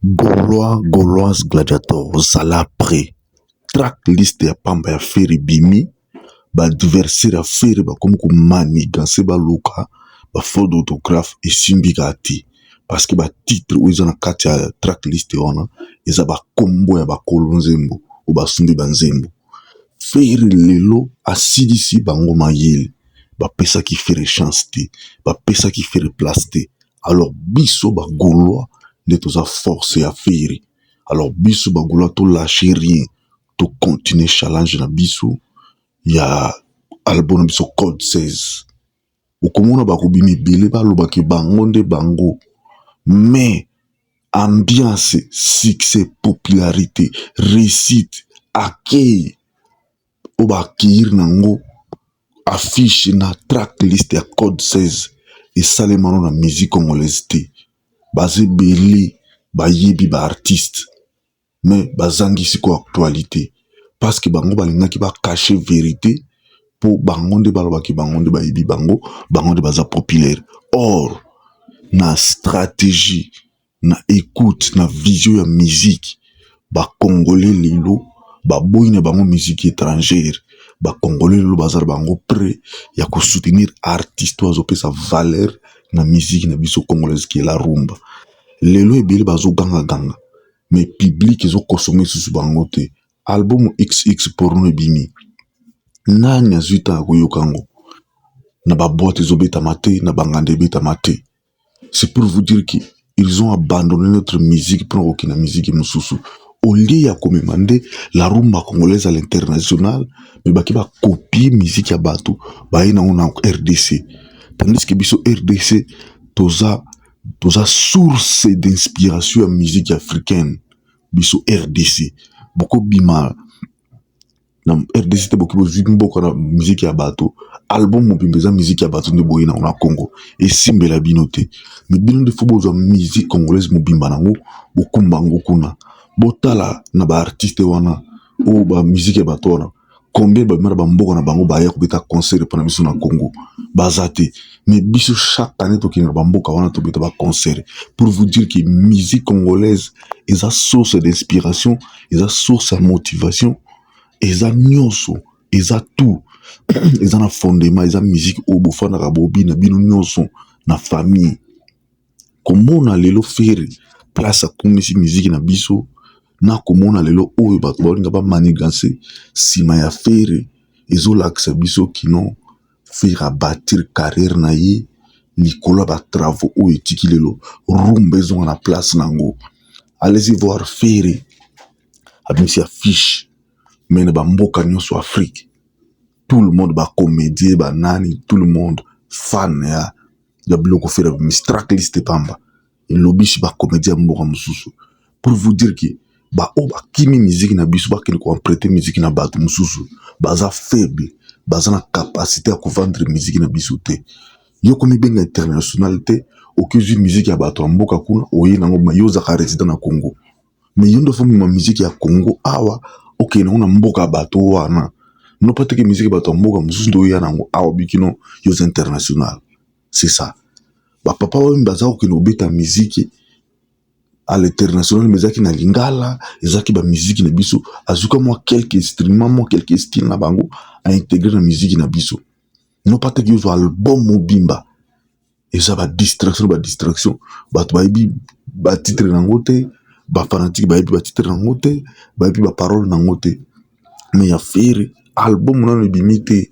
Gaulois, Gauloise, Gladiator, zala prêt. Track liste ya pamba ya Ferre ebimi, ba adversaire ya Ferre bakomi komanigancer, baluka ba faute d'orthographe. Esimbi kaka te, parce que ba titre oyo eza na kati ya track liste wana eza bakombo ya bakolo nzembo oyo basombi banzembo. Ferre lelo asilisi bango mayele. Bapesaki Ferre chance te, bapesaki Ferre place te. Alors biso Bagaulois nde toza force ya Ferre. Alors biso Bagaulois, tolâche rien, tocontinue challenge na biso ya album na biso Code 16. Okomona bakobima ebele, balobaki bango nde bango, mais ambiance, succès, popularité, réussite, accueil oyo baaccueillir nango affiche na track liste ya Code 16 esalema no na musique congolaise te. Baza ebele, bayebi baartiste, mais bazangi sikoyo actualité, parce que bango balingaki bacacher vérité, mpo bango nde balobaki, bango nde bayebi bango, bango nde baza populaire. Or na stratégie, na écoute, na vision ya musique, Bacongolais lelo baboyi na bango musique étrangère. Bacongolais lelo baza na bango prêt ya kosoutenir artiste oyo azopesa valeur na musique na biso congolaise, qui est la rumba. Lelo ebele bazogangaganga, mais public ezoconsommer lisusu bango te. Album XX Porno ebimi, nani azwi ntango koyoka yango? Na baboîte ezobetama te, na banganda ebetama te. C'est pour vous dire que ils ont abandonné notre musique mpona kokende na musique mosusu, au lieu ya komema nde la rumba congolaise à l'international. Mais baki bacopier musique ya bato, baye nango na RDC, tandis que biso RDC toza source d'inspiration ya musique africaine. Biso RDC, bokobima na RDC te, boki bozwi mboka na musique ya bato. Album mobimba eza musique ya bato nde boye nango na Congo, esimbela bino te. Mais bino nde faut bozwa musique congolaise mobimba nango, bokumba yango kuna. Botala na baartiste wana oyo bamusique ya bato wana, combien babima na bamboka na bango, baya kobeta concert mpona biso na Congo? Baza te. Mais biso chaque année tokende na bamboka wana, tobeta baconcert. Pour vous dire que musique congolaise eza source d'inspiration, eza source ya motivation, eza nyonso, eza tout, eza na fondement. Eza musique oyo bofandaka, bobina bino nyonso na famille. Komona lelo Ferre place akomisi musique na biso, na komona lelo oyo bato balinga bamanigancer nsima ya Ferre, ezolakisa biso kino Ferre abâtir carrière na ye likolo ya batravaux oyo etiki. Lelo rumba ezonga na place nango. Allez-y voir, Ferre abimisi affiche, mais na bamboka nyonso Afrique, tout le monde, bacomédien, banani, tout le monde fan ya biloko Ferre abimisi. Tracklist pamba elobisi bacomédien ya mboka mosusu. Pour vous dire que baoyo bakimi musique na biso, bakende koemprunter musique na bato mosusu, baza faible, baza na capacité ya kovendre musique na biso te. Yo komibenga international te, okozwi musique ya bato ya mboka kuna, oye nango. Ma yo ozalaka résident na Congo, mais yo nde faut mema musique ya Congo awa, okende nango na mboka ya bato wana. No pa teke musique ya bato ya mboka mosusu nde oya nango awa, bikino yo oza international. C'est ça, bapapa oyo baza kokende kobeta musique à l'international, mais ezalaki na lingala, ezalaki bamusique na biso. Azuka mwa quelques instruments, mwa quelques style na bango, aintégrer na musique na biso. No pa teke ozwa album mobimba eza badistraction, badistraction. Bato bayebi batitre nango te, bafanatike bayebi batitre nango te, bayebi baparole nango te. Mais ya Ferre, album nano ebimi te,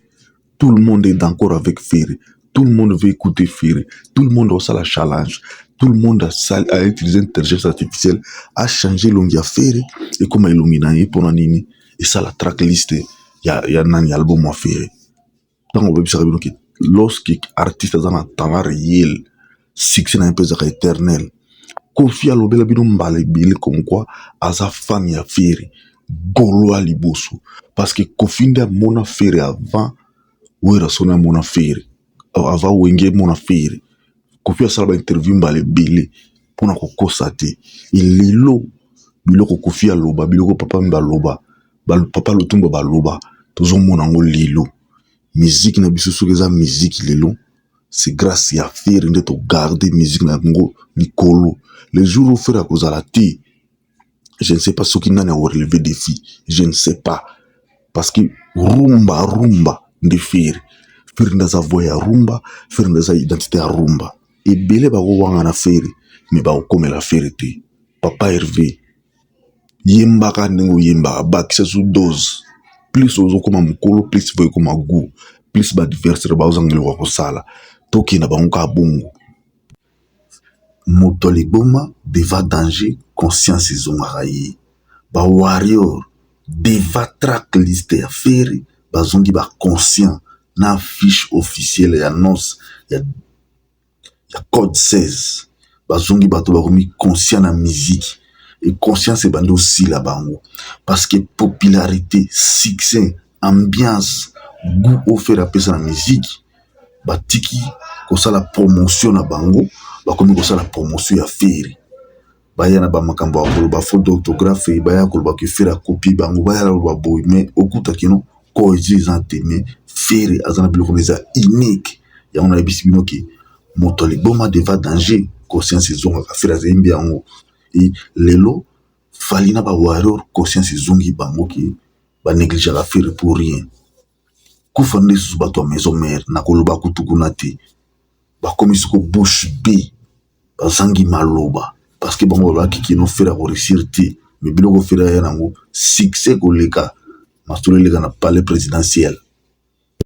tout le monde est d'accord avec Ferre, tout le monde veut écouter Ferre, tout le monde osala challenge, tout le monde a utilisé intelligence artificielle, a changé elongi ya Ferre, ekóma elongi na ye. Mpona nini esala tracklist ya nani, album ya Ferre? Ntango bayebisaka bino ke lorsque artiste aza na talent réel, succès na ye mpe ezalaka éternel. Kofi alobela bino mbala ebele comme quoi aza fan ya Ferre Gaulois liboso, parce que Kofi nde amona Ferre avant Werrason, amona Ferre avant Wenge emona Ferre. Kofi asala bainterview mbala ebele mpona kokosa te. Elelo biloko Kofi aloba, biloko papa mi baloba, papa Lutumba baloba, tozomona yango lelo. Musique na biso, soki eza musique lelo, C'est grâce ya Ferre nde togarde musique na yango likolo. Le jour où Ferre akozala te, je ne sais pas soki nani akorelever défi, je ne sais pas, parce que rumba, rumba nde Ferre. Ferre nde aza voix ya rumba, Ferre nde aza identité ya rumba. Ebele bakowanga na Ferre, mais bakokomela Ferre te. Papa Hervé, yembaka ndenge oyembaka, bakisa su dose. Plus ozokóma mokolo, plus vo ekóma goût, plus baadversaire bazozanga eloko ya kosala. Tokenda bango kaka bongo. Moto ya liboma devant danger, conscience ezongaka ye. Bawarrior devant track list ya Ferre, bazongi baconscient na affiche officielle ya annonce ya code 16. Bazongi bato, bakomi conscient na musique e conscience ebandi osila bango, parce que popularité, succès, ambiance, goût oyo Ferre apesa na musique, batiki kosala promotion na bango, bakomi kosala promotion ya Ferre. Baya na bamakambo ya koloba faute d'orthographe, baya koloba ke Ferre akopie bango, baya koloba boye, mais okutaki no cohésion eza te. Mais Ferre aza na biloko eza unique. Yango nayebisi bino ke moto ya liboma devant danger, conscience ezongaka. Ferre azayembi yango. E lelo Fally na bawarrior, conscience ezongi bango ke banégligeaka Ferre pour rien. Kufa nde lisusu bato ya Maison Mère na koloba kutu kuna te, bakomi siko bouche bée, bazangi maloba, parce que bango balobaki kino Ferre akoréussir te. Mais biloko Ferre aya nango, succès koleka masolo eleka na palais présidentiel.